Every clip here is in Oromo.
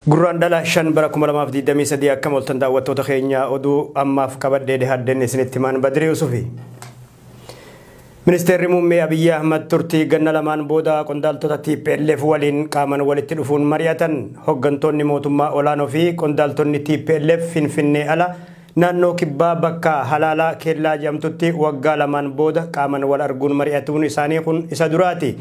Gurraandhala 5 bara 2023 akkam oltan daawwattoota keenya oduu ammaaf qabadhee dhiyaadheen isinitti himaan Badrii Yusufi. Ministeerri muummee Abiyyi Ahmad turtii ganna lamaan booda qondaaltota TPLF waliin qaaman walitti dhufuun mari'atan. Hooggantoonni mootummaa olaanoo fi qondaaltonni TPLF Finfinnee ala naannoo kibbaa bakka Halaalaa Keellaa jedhamtutti waggaa lamaan booda qaaman wal arguun mari'atuun isaanii kun isa duraati.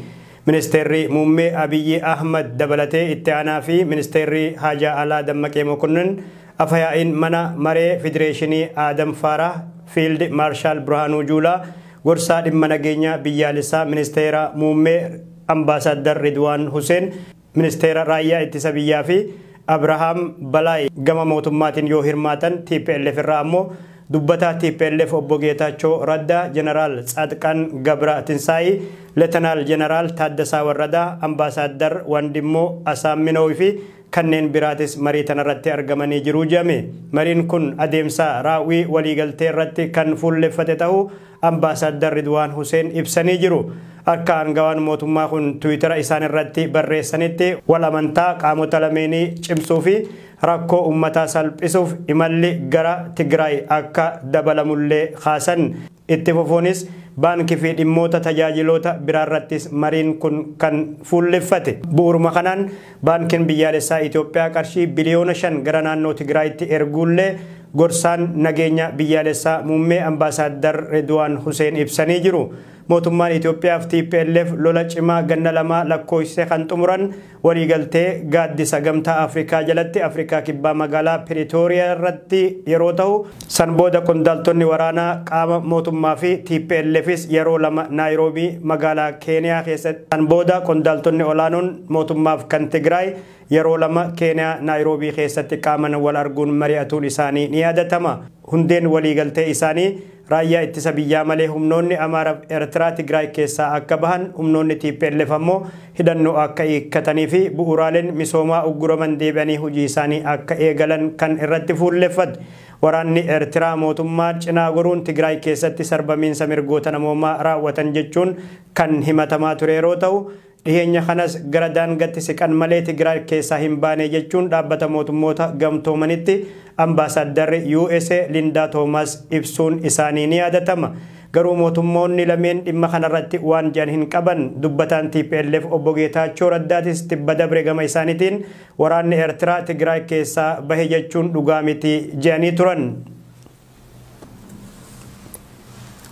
Ministeerri muummee Abiyyi Ahmad dabalatee itti aanaa fi ministeerri Haajaa Alaa Dammaqee Mokonnin, Afayaa'iin mana maree Federeeshinii Aadam Faarah, Fiild Maarshaal Birhaanuu Juulaa, gorsaa dhimma nageenyaa biyyaalessaa ministeera muummee Ambaasaddar Ridwaan Huseen, ministeera raayyaa ittisa biyyaa fi Abrahaam Balaay gama mootummaatiin yoo hirmaatan, TPLF irraa ammoo dubbataa TPLF obbo Geetaachoo Raddaa, Jeneraal Tsaadqaan Gabra Tinsaayi, Leetanaal Jeneraal Taaddasaa Warradaa, Ambaasaddar Wandimmoo Asaamminoo fi kanneen biraatis marii tanarratti argamanii jiru jedhame. Mariin kun adeemsa raawwii waliigaltee irratti kan fuulleffate ta'uu Ambaasaddar Ridwaan Huseen ibsanii jiru. Akka aangawaan mootummaa kun Tiwiitara isaan irratti barreessanitti, wal amantaa qaamota lameenii cimsuu fi rakkoo uummataa salphisuuf imalli gara Tigraay akka dabalamullee kaasan. Itti fufuunis baankii fi dhimmoota tajaajiloota biraarrattis mariin kun kan fuulleffate. Bu'uuruma kanaan baankiin biyyaalessaa Itoophiyaa qarshii biliyoona 5 gara naannoo Tigraayitti erguullee gorsaan nageenya biyyaalessaa muummee Ambaasaddar Ridwaan Huseen ibsanii jiru. Mootummaan Itoophiyaa fi TPLF lola cimaa ganna lamaa lakkoofsise kan xumuran waliigaltee gaaddisa Gamtaa Afrikaa jalatti Afrikaa Kibbaa magaalaa Piriitooriyaa irratti yeroo ta'u, san booda qondaaltonni waraanaa qaama mootummaa fi TPLFis yeroo lama Naayiroobii magaalaa Keeniyaa keessatti, san booda qondaaltonni olaanoon mootummaaf kan Tigraay yeroo lama Keeniyaa Naayiroobii keessatti qaaman wal arguun mari'atuun isaanii ni yaadatama. Hundeen waliigaltee isaanii raayyaa ittisa biyyaa malee humnoonni Amaaraaf Eertiraa Tigraay keessaa akka bahan, humnoonni TPLF ammoo hidhannoo akka hiikkatanii fi bu'uuraaleen misoomaa ugguraman deebi'anii hojii isaanii akka eegalan kan irratti fuulleffate. Waraanni Eertiraa mootummaa cinaa goruun Tigraay keessatti sarbamiinsa mirgoota namoomaa raawwatan jechuun kan himatamaa ture yeroo ta'u, dhiheenya kanas gara daangatti siqan malee Tigraay keessaa hin baane jechuun dhaabbata mootummoota gamtoomanitti ambaasaaddarri USA Lindaa Toomas ibsuun isaanii ni yaadatama. Garuu mootummoonni lameen dhimma kanarratti waan jedhan hin qaban. Dubbataan TPLF obbo Geetaachoo Raddaatis tibba dabre gama isaaniitiin waraanni Eertiraa Tigraay keessaa bahe jechuun dhugaa miti jedhanii turan.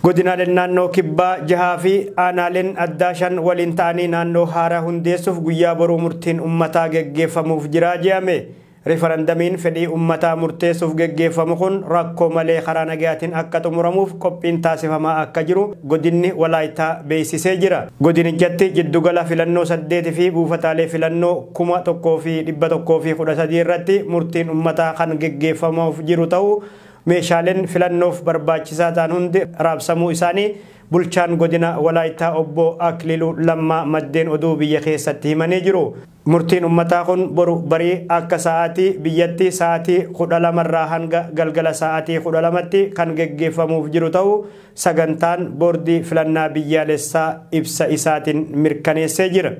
Godinaaleen naannoo kibbaa jahaa fi aanaaleen addaa 5 waliin ta'anii naannoo haaraa hundeessuuf guyyaa boruu murtiin uummataa geggeeffamuuf jira jedhame. Rifarandamiin fedhii uummataa murteessuuf geggeeffamu kun rakkoo malee karaa nagayaatiin akka xumuramuuf qophiin taasifamaa akka jiru godinni Walaayitaa beeksisee jira. Godinichatti jiddugala filannoo 8 fi buufataalee filannoo 1113 irratti murtiin uummataa kan geggeeffamuuf jiru ta'uu, meeshaaleen filannoof barbaachisaa ta'an hundi raabsamuu isaanii bulchaan godina Walaayitaa obbo Akililuu Lammaa maddeen oduu biyya keessatti himanii jiru. Murtiin uummataa kun boru barii akka sa'aatii biyyatti sa'aatii 12 irraa hanga galgala sa'aatii 12tti kan geggeeffamuuf jiru ta'uu sagantaan boordii filannaa biyyaalessaa ibsa isaatiin mirkaneessee jira.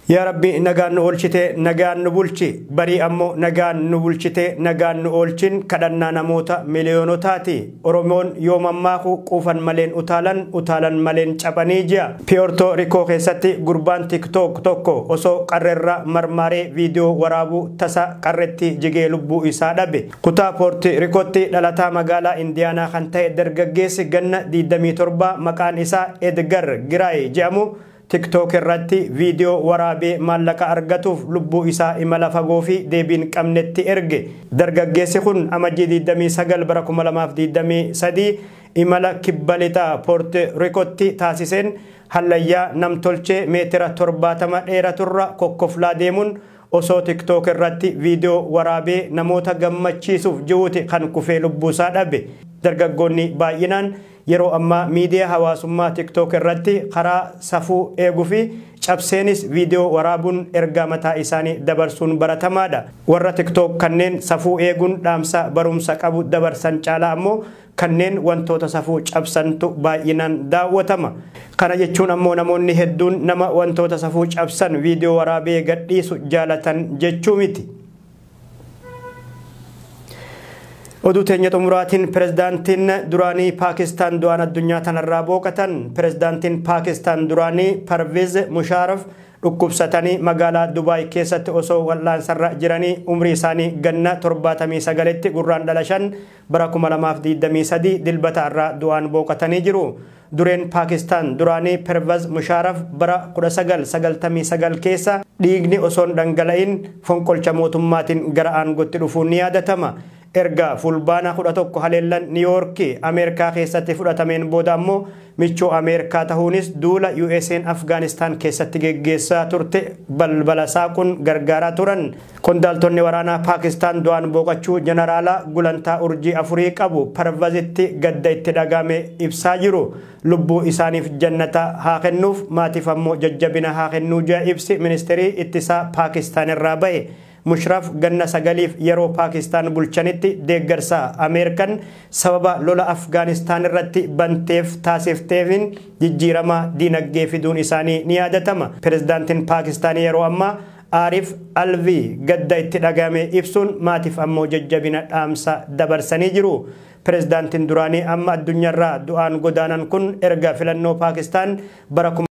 Yaa Rabbi, nagaan nu oolchite, nagaan nu bulchi. Barii ammoo nagaan nu bulchite, nagaan nu oolchin kadhannaa namoota miliyoonotaati. Oromoon yoo mammaaku quufan maleen utaalan, utaalan maleen caphanii ji'a. Piyoortoo Rikoo keessatti gurbaan TikTok tokko osoo qarreerra marmaaree viidiyoo waraabuu tasa qarretti jigee lubbuu isaa dhabe. Kutaa Poorti Rikootti dhalataa magaalaa Indiyaanaa kan ta'e dargaggeessi ganna 27 maqaan isaa Edgar Giraay jedhamu TikTok irratti viidiyoo waraabee maallaqa argatuuf lubbuu isaa imala fagoo fi deebiin qabnetti erge. Dargaggeessi kun amajjii 29 bara 2023 imala kibba lixaa Poorti Rikootti taasiseen hallayyaa namtolchee meetira 70 dheeraturra kokkoflaa deemuun osoo TikTok irratti viidiyoo waraabee namoota gammachiisuuf jiruuti kan kufee lubbuu isaa dhabe. Dargaggoonni baay'inaan Yeroo ammaa miidiyaa hawaasummaa TikTok irratti karaa safuu eeguu fi cabseenis viidiyoo waraabuun ergaa mataa isaanii dabarsuun baratamaadha. Warra TikTok kanneen safuu eeguun dhaamsa barumsa qabu dabarsan caalaa ammoo kanneen wantoota safuu cabsantu baay'inaan daawwatama. Kana jechuun ammoo namoonni hedduun nama wantoota safuu cabsan viidiyoo waraabee gadhiisu jaalatan jechuu miti. Oduu teenya xumuraatiin pirezidaantiin duraanii Paakistaan du'aan addunyaa tanarraa booqatan. Pirezidaantiin Paakistaan duraanii Parviz Musharraf dhukkubsatanii magaalaa Dubaay keessatti osoo wal'aansarra jiranii umrii isaanii ganna 79tti gurraan dhala 5 bara 2023 dilbata irraa du'aan booqatanii jiru. Dureen Paakistaan duraanii Pervez Musharraf bara 1999 keessa dhiigni osoo hin dhangala'in fonqolcha mootummaatiin gara aangootti dhufuun ni yaadatama. Erga fulbaana 11 haleellan Niiyoorkii Ameerikaa keessatti fudhatameen booda ammoo michuu Ameerikaa tahuunis duula USA'n Afgaanistaan keessatti geggeessaa turte balbala saaquun gargaaraa turan. Qondaaltonni waraanaa Paakistaan du'aan booqachuu jeneraala gulantaa urjii 4 qabu Parvazitti gadda itti dhagame ibsaa jiru. Lubbuu isaaniif jannata haa kennuuf maatiif ammoo jajjabina haa kennuu jaa ibsi ministeerii ittisaa Paakistaan irraa bahe. Mushraf ganna 9 yeroo Paakistaan bulchanitti deeggarsa Ameerikan sababa lola Afgaanistaan irratti banteef taasifteefin jijjiirama diinagdee fiduun isaanii ni yaadatama. Pirezidaantiin Paakistaan yeroo ammaa Arif Alvi gadda itti dhagame ibsuun maatiif ammoo jajjabina dhaamsa dabarsanii jiru. Pirezidaantiin duraanii amma addunyaarraa du'aan godaanan kun erga filannoo Paakistaan bara